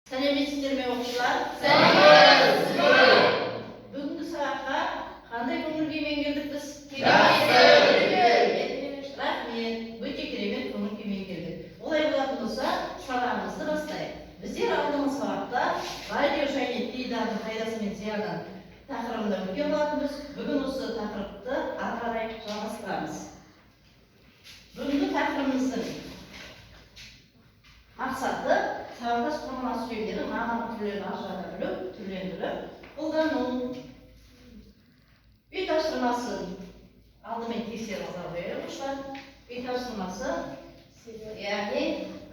Сәлеметсіздер ме, оқушылар? Сәлеметсіз бе? Бүгінгі сабаққа қандай көңіл күймен келдік біз? Жақсы. Рахмет, өте керемет көңіл күймен келдік. Олай болатын болса, сабағымызды бастайық. Біздер алдыңғы сабақта радио және теледидардың пайдасы мен зияны тақырыбында өткен болатынбыз. Бүгін осы тақырыпты ары қарай жалғастырамыз. Бүгінгі тақырыбымыздың мақсаты: сабақтас құрмалас сөйлемдердің мағыналық түрлерін ажырата білу, түрлендіріп қолдану. Үй тапсырмасын алдымен тексеріп алса қояйық, оқушылар. Үй тапсырмасы, яғни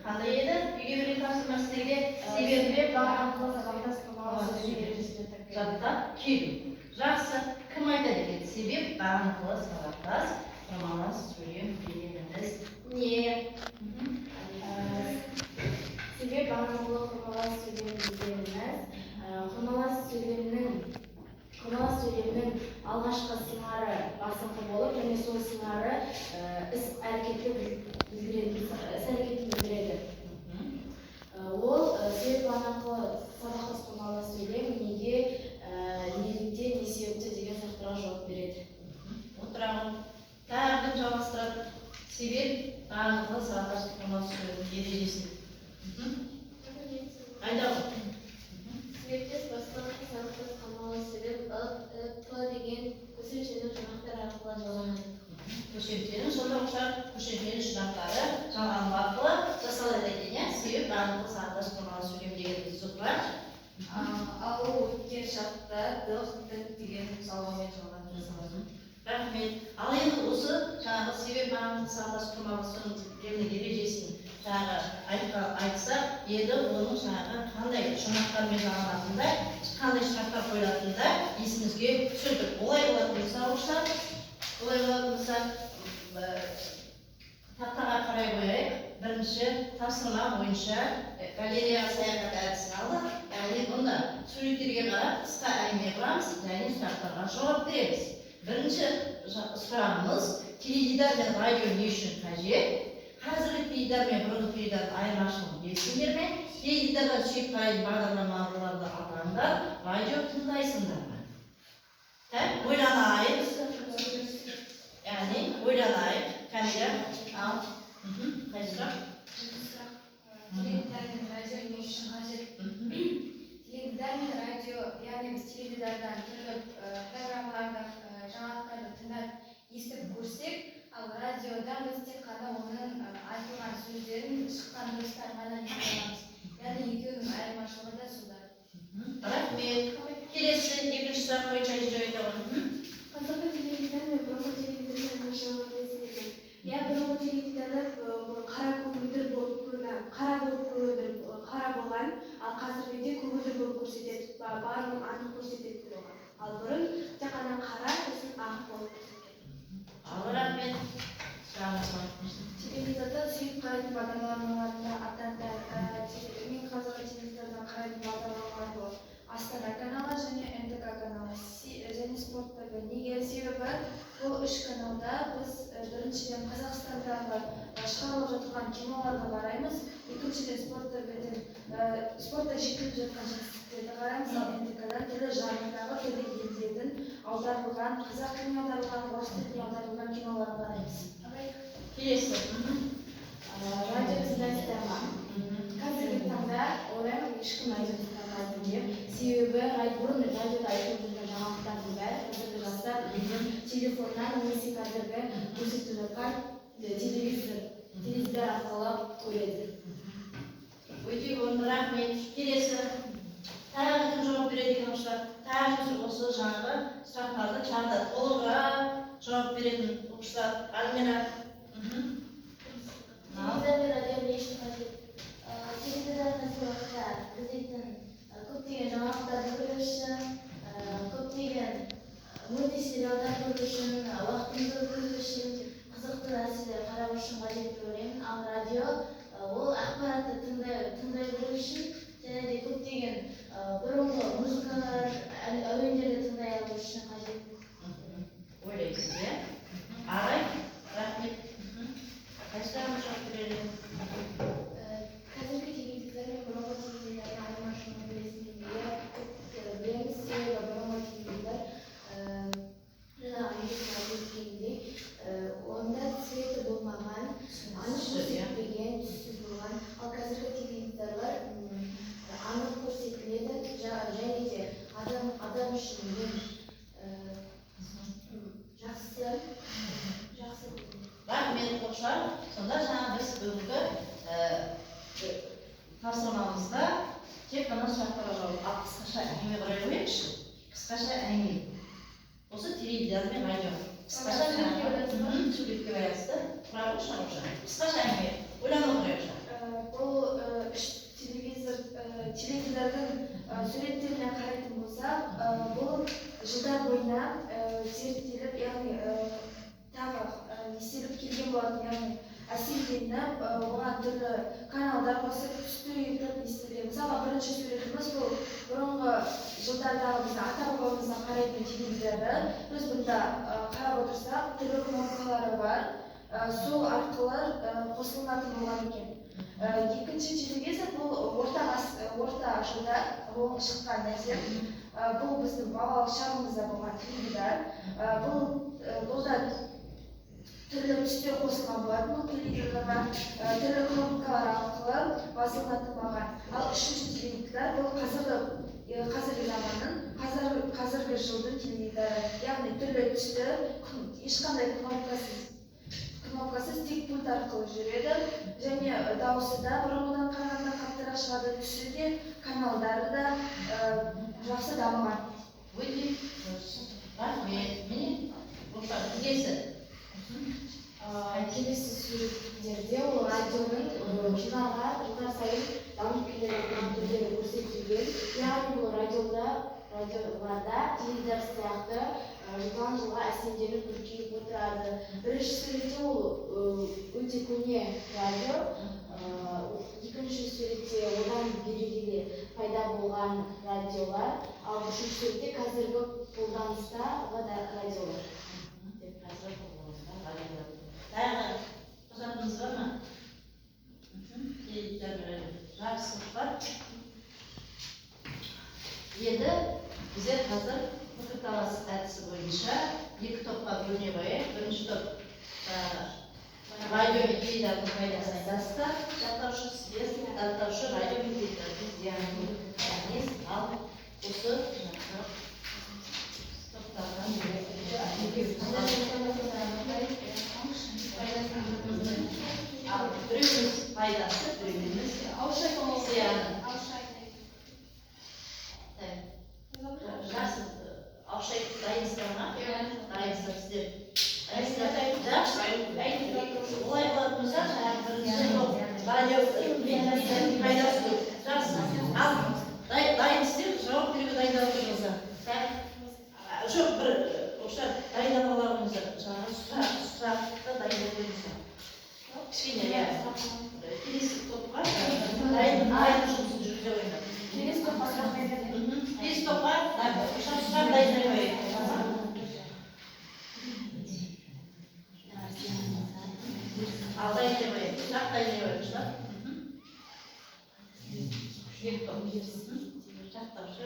қандай еді үйге берген тапсырма сіздерге? Себеп сабақтас құрмалас сөйлем ережесін жаттап келу. Жаттап келу. Жақсы, кім айтады екен, себеп бағыныңқылы сабақтас құрмалас сөйлем дегеніміз не? Себеп бағыныңқылы құрмалас сөйлем дегеніміз құрмалас сөйлемнің алғашқы сыңары басыңқы болып және сол сыңары іс әрекетті білдіреді, іс әрекетін білдіреді. Ол себеп бағыныңқылы сабақтас құрмалас сөйлем неге, неліктен, не себепті деген сұрақтарға жауап береді. Отыра ғой. Тағы кім жалғастырады себеп бағыныңқылы сабақтас құрмалас сөйлем ережесін? Айда ғой. Себептес бастапқы сабақтас құрмалас сөйлем ы, і, п деген көсемшенің жұрнақтары арқылы жалғанады. Көсемшенің, сонда, оқушылар, көсемшенің жұрнақтары жалғану арқылы жасалады екен, иә? Себеп бағыныңқылы сабақтас құрмалас сөйлем дегеніміз сол ба? Ал ол өткен шақта дық, дік деген жалғаумен жалғанып жасалады. Рахмет. Ал енді осы жаңағы себеп бағыныңқылы сабақтас құрмалас сөйлемнің ережесін жаңағы айтсақ, енді оның жаңағы қандай жұрнақтармен жалғанатынын да, қандай шарттар қойылатынын да есімізге түсірдік. Олай болатын болса, оқушылар, олай болатын болса, тақтаға қарай қояйық. Бірінші тапсырма бойынша галереяға саяхат әдісін алдық, яғни бұнда суреттерге қарап қысқа әңгіме құрамыз және сұрақтарға жауап береміз. Бірінші сұрағымыз: теледидар мен радио не үшін қажет? Қазіргі теледидар мен бұрынғы теледидардың айырмашылығын білесіңдер ме? Теледидардан сүйіп қарайтын бағдарламаларды атаңдар. Радио тыңдайсыңдар ма? Так, ойланайық, яғни ойланайық. Камила, ал, қай сұрақ? Сұрақ. Теледидар мен радио не үшін қажет? Теледидар мен радио, яғни біз теледидардан түрлі программаларды, жаңалықтарды тыңдап, естіп көрсек, ал радиодан біз тек қана оның айтылған сөздерін, шыққан дыбыстарын ғана ести аламыз. Яғни екеуінің айырмашылығы да сонда. Рахмет. Келесі, екінші сұрақ бойынша айта ғой. Қазіргі теледидар мен бұрынғы теледидардың айырмашылығын білесіңдер ме? Иә, бұрынғы теледидарда бұрын қара көгілдір болып көрінеді, қара болып көгілдір, қара болған, ал қазіргіде көгілдір болып көрсетеді, барлығын анық көрсететін болған. Ал бұрын тек қана қара, сосын ақ болып көрсеткен. Ал, рахмет. Сұрағыңыз бар? Телевизорда сүйіп қарайтын бағдарламаларды атаңдар. Мен қазіргі телевизордан қарайтын бағдарламалар бұл Астана каналы және НТК каналы және Спорт ТВ. Неге? Себебі бұл үш каналда біз біріншіден, Қазақстандағы шығарылып жатқан киноларды қараймыз, екіншіден, Спорт ТВден спортта жетіліп жатқан жетістіктерді қараймыз, ал НТК-дан түрлі жанрдағы, түрлі елдердің аударылған, қазақ тіліне аударылған, орыс тіліне аударылған киноларын қараймыз. Келесі. Радио тыңдайсыздар ма? Қазіргі таңда ойлаймын, ешкім радио тыңдамайды деп. Себебі бұрын радиода айтылып жүрген жаңалықтардың бәрі қазіргі жастар телефоннан немесе қазіргі көрсетіп жатқан телевизор, теледидар арқылы көреді. Өте орынды, рахмет. Келесі. Тағы кім жауап береді екен, оқушылар? Тағы кім осы жаңағы сұрақтарды тағы да толығырақ жауап беретін оқушылар? Альмира. Ал. Теледидар мен радио не үшін қажет? Теледидардан сабақта біз дейтін көптеген жаңалықтарды көру үшін, көптеген мультисериалдар көру үшін, уақытымызды өткізу үшін, қызықты нәрселер қарау үшін қажет деп ойлаймын. Ал радио ол ақпаратты тыңдай білу үшін және де көптеген бұрынғы музыкалар, әуендерді тыңдай алу үшін қажет. Ойлайсыз, иә? Арай, рахмет. Қай сұрағына жауап берер едің? Қазіргі теледидар мен бұрынғы теледидардың Сонда жаңа біз бүгінгі тапсырмамызда тек қана сұрақтарға жауап, ал қысқаша әңгіме құрай қояйықшы. Қысқаша әңгіме. Осы теледидар мен радио. Қысқаша жаңағы суретке байланысты құра қойшы, Аружан. Қысқаша әңгіме. Ойланып отырайықшы. Бұл үш телевизор, теледидардың суреттеріне қарайтын болсақ, бұл жылдар бойына зерттеліп, яғни тағы естеліп келген болатын, яғни әсемденіп, оған түрлі каналдар қосып, түсті етіп естелген. Мысалға, бірінші суретіміз бұл бұрынғы жылдардағы біздің ата-бабамыздан қарайтын теледидары. Біз бұнда қарап отырсақ, түрлі кнопкалары бар, сол арқылы қосылынатын болған екен. Екінші телевизор бұл орта жылда ол шыққан нәрсе. Бұл біздің балалық шағымызда болған теледидар. Бұл да түрлі түстер қосылған болатын бұл теледидарға, түрлі кнопкалар арқылы басылынатын болған. Ал үшінші теледидар бұл қазіргі заманның, қазіргі жылдың теледидары, яғни түрлі түсті, ешқандай кнопкасыз тек пульт арқылы жүреді және дауысы да бұрынғыдан қарағанда қаттырақ шығады, түсі де, каналдары да жақсы дамыған. Өте дұрыс. Рахмет. Міне, Ұлжан, келесі. Келесі суреттерде ол радионың жылдар сайын дамып келе жатқан түрлері көрсетілген. Яғни бұл радиоларда теледидар сияқты жылдан жылға әсемденіп көркейіп отырады. Бірінші суретте ол өте көне радио, екінші суретте одан бері келе пайда болған радиолар, ал үшінші суретте қазіргі қолданыстағы радиолар. Қазіргі қолданыстағы радиолар. Тағы қосатыныңыз бар ма? Теледидар мен радио. Жақсы бар. Енді біздер қазір пікірталас әдісі бойынша екі топқа бөліне қояйық. Бірінші топ радио мен теледидардың пайдасын айтасыздар. Жаттаушы сіздер, жаттаушы радио мен теледидардың зиянын. Яғни ал осы жаңағы топтардан ал біреуіміз пайдасы, біреуіміз зияны. Жақсы, ауызша айтып дайынсыздар ма? Дайынсыздар сіздер. Дайынсыздар. Жақсы. Олай болатын болса, жаңағы бірінші топ радио мен теледидардың пайдасы көп. Жақсы. Ал дайын сіздер жауап беруге дайындалып тұрыңыздар. Жоқ, бір орысша дайындап ала қойыңыздар. Жаңағы сұрақты дайындап қойыңыздар. Кішкене, иә. Келесі топқа дайын жұмысын жүргізе қойыңдар. Келесі топқа сұрақ дайындап. Келесі топқа сұрақ дайындай қояйық. Ал дайындай қояйық. Сұрақ дайындай қояйық. Екі топ. Жақтаушы.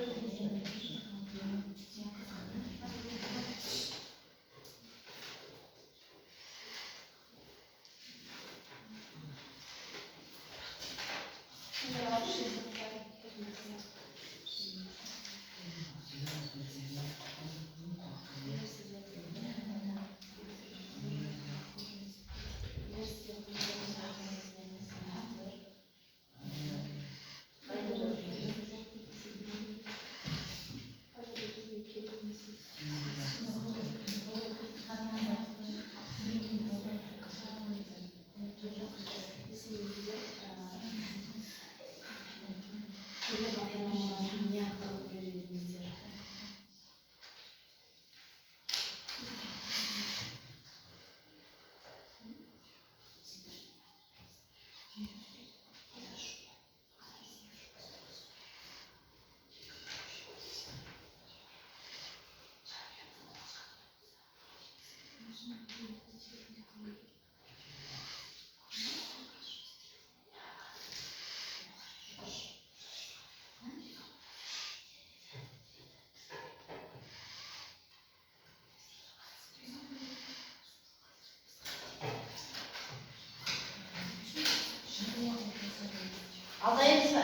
Ал дайынбыз ба?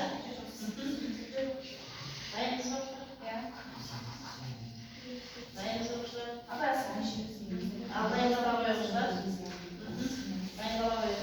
Дайынбыз ба? Иә. Дайынбыз оқушылар? Ал дайындала қояйықшылар. Дайындала қояйық.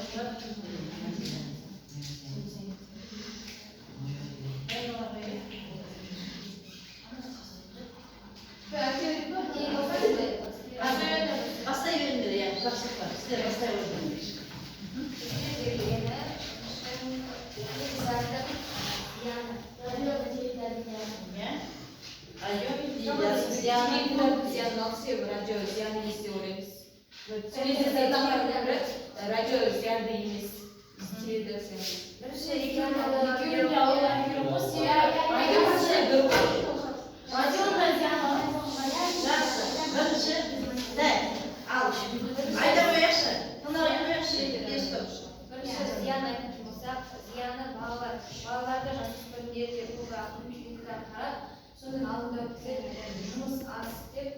себебі радио зиян емес деп ойлаймыз. Теледидардан қарағанда радио зиянды емес. Теледидар зиянды. Бірінші Екеуін де алуларың керек қой, себебі Радио бір ғой. Радионың да зияны бар. Жақсы. Бірінші, так, ал, айта қояйықшы, тыңдап қояйықшы, естіп. Бірінші зиян айтатын болсақ, зияны балаларды, жасөспірімдер де көп теледидар қарап, соның алдында өткізеді, жұмыс аз істеп,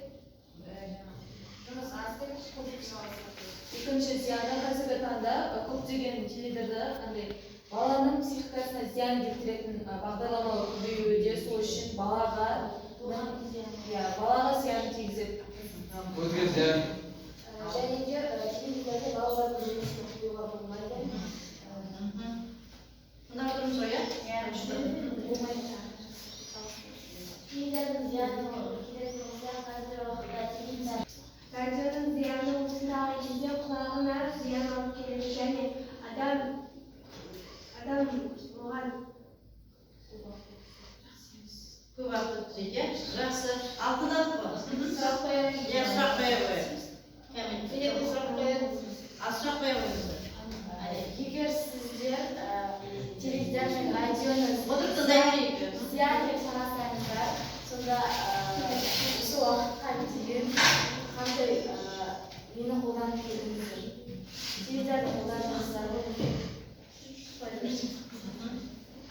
көп жалғасады. Екінші зияны: қазіргі таңда көптеген теледидарда андай баланың психикасына зиян келтіретін бағдарламалар көбеюде, сол үшін балаға, иә, балаға зиян тигізеді. Көзге зиян. Және де теледидарда балалардың жұмысын қоюға болмайды. Тыңдап отырмыз ғой, иә? Болмайды. Теледидардың зияны келетін болсақ, қазіргі уақытта теледидар Радионың зияны осындағы кезде құлағына зиян алып келеді және адам оған Көп уақыт өткізеді, иә? Жақсы. Ал тыңдадық қой. Сұрақ қояйын. Иә, сұрақ қоя қояйық. Кәміл, сұрақ қояйық. Ал сұрақ қоя қойыңыздар. Егер сіздер теледидар мен радионы Отырып тыңдай берейік. зиян деп санасаңыздар, сонда осы уақытқа дейін қандай нені қолданып келдіңіздер? Теледидарды қолдандыңыздар ғой?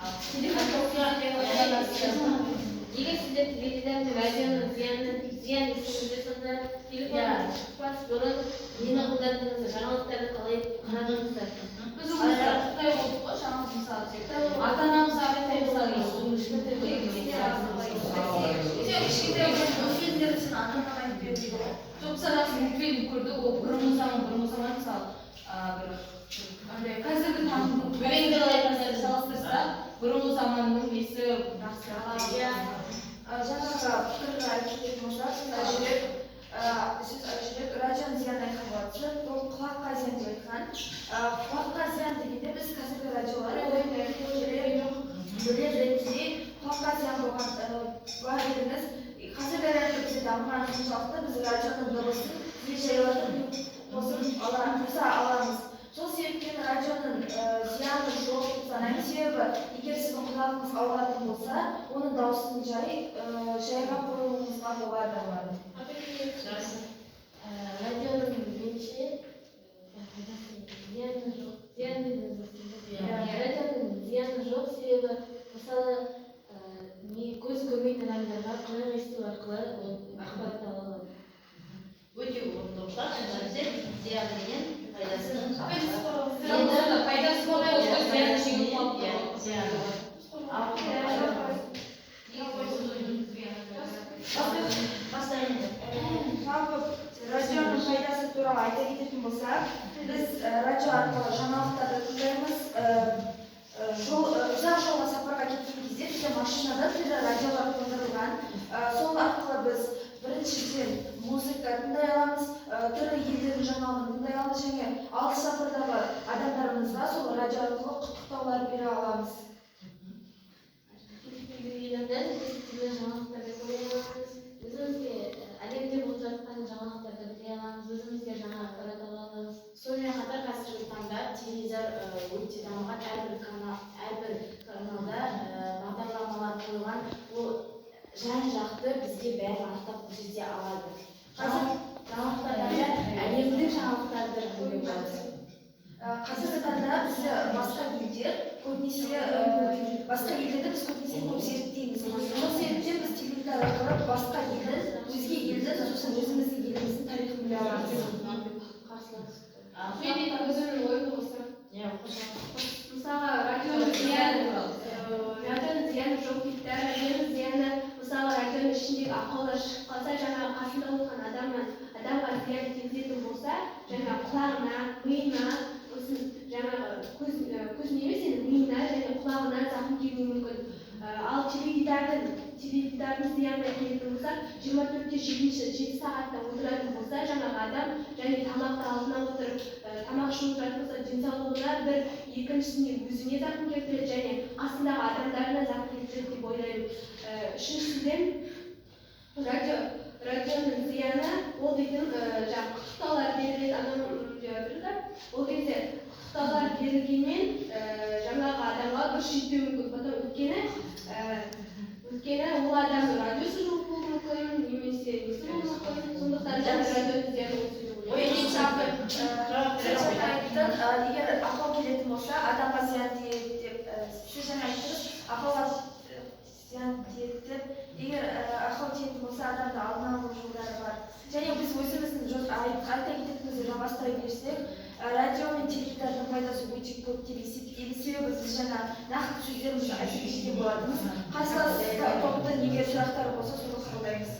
Ал Егер сіздер теледидар мен радионың зиян десеңіздер, сонда телефон шықпас бұрын нені қолдандыңыздар, жаңалықтарды қалай қарадыңыздар? Біз ол кезде кішкентай болдық қой, жаңағы, мысалы, тек ата анамыз ағайтай, мысалы, Сен кішкентай болсаң, мультфильмдерді сен ата анаң айтып берді ғой. Жоқ, біз анасы мультфильм көрдік, ол бұрынғы заман, мысалы, бір андай қазіргі таңғы салыстырсақ, бұрынғы заманның несі жақсырақ. Иә. Жаңағы пікірді айтып кететін болсақ, сіз Айжүрек радионың зиянын айтқан болатынсыз. Ол құлаққа зиян деп айтқан. Құлаққа зиян дегенде, біз қазіргі радиолар бөлек ретінде құлаққа зиян болған бар дедіңіз. Қазіргі радио бізде дамыған соншалықты, біз радионың дыбысын жайлатып қосып қоса аламыз. Сол себептен радионың зияны жоқ деп санаймын, себебі егер сіздің құлағыңыз ауыратын болса, оның дауысын жайға қоюыңызға болады. Жақсы. Радионың меніңше зияны жоқ. Зиян дедіңіз ғой. Радионың зияны жоқ, себебі, мысалы, не көз көрмейтін адамдарға құлақ есту арқылы ол ақпарат ала алады. Өте орынды сұрақ. Сонда зияны менен пайдасының Енді пайдасы болмай, ол зияны жеңіп қалып Иә, тұр. зияны. Ал бастайын. Жалпы радионың пайдасы туралы айта кететін болсақ, біз радио арқылы жаңалықтарды тыңдаймыз. Жол, ұзақ жолға сапарға кеткен кезде бізде машинада түрлі радиолар қондырылған. Сол арқылы біз біріншіден музыка тыңдай аламыз, түрлі елдердің жаңалығын тыңдай аламыз және алыс сапардағы адамдарымызға сол радио арқылы құттықтаулар бере аламыз. Теледидардан біз түрлі жаңалықтарды көре аламыз, өзімізге әлемде болып жатқан жаңалықтарды біле аламыз, өзімізге жаңа ақпарат ала аламыз. Сонымен қатар қазіргі таңда теледидар өте дамыған, әрбір каналда бағдарламалар қойылған, ол жан жақты бізге бәрін анықтап көрсете алады. Жаңалықтардан да әлемдік жаңалықтарды көруге болады. Қазіргі таңда бізде басқа елдер көбінесе, басқа елдерді біз көбінесе көп зерттейміз. Сол себептен біз теледидар арқылы басқа елдің, өзге елдің, сосын өзіміздің еліміздің тарихын біле аламыз. Мен енді өзімнің ойымды қоссам. Иә, қосамын. Мысалға, радионың зияны жоқ дейді да. Радионың зияны, мысалы, радионың ішіндегі ақаулар шығып қалса, жаңағы қасында отырған адамға зиян тигізетін болса, жаңағы құлағына, миына, сосын жаңағы көзіне емес енді, миына және құлағына зақым келуі мүмкін. Ал теледидардың зиянына келетін болсақ, 24-те 7 сағатта отыратын болса жаңағы адам және тамақты алдына отырып, тамақ ішіп отыратын болса, денсаулығына бір, екіншісіне өзіне зақым келтіреді және қасындағы адамдарына зақым келтіреді деп ойлаймын. Үшіншіден, радио Радионың зияны ол дейтін жаңағы құттықтаулар беріледі, анау деп жатыр да. Ол кезде құттықтаулар берілгеннен жаңағы адамға дұрыс жетпеуі мүмкін. Потом өйткені ол адамның радиосы жоқ болуы мүмкін немесе несі болуы мүмкін. Сондықтан да радионың зияны осы деп Ой, ойлаймын. не жауап Сіз бере жаңа айттың, егер ақау келетін болса, адамға зиян тиеді деп, сіз жаңа айттыңыз, ақауға зиян тиеді деп. Егер ақау тиетін болса, адамды алдын алу жолдары бар. Және біз өзіміздің айта кететінімізді жалғастыра берсек, радио мен теледидардың пайдасы өте көп деп есептейміз. Себебі біз жаңа нақты сөздерімізді айтып кеткен болатынбыз. Қарсылас топтың егер сұрақтары болса, соны қабылдаймыз.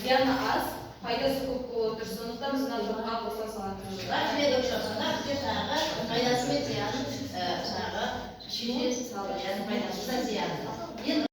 Зияны аз, пайдасы көп болып отыр, сондықтан біз мына топқа қоса салатынбыз. Рахмет, Окшан. Сонда бізде жаңағы пайдасы мен зиянын жаңағы шеше салды, яғни пайдасы да зияны. Енді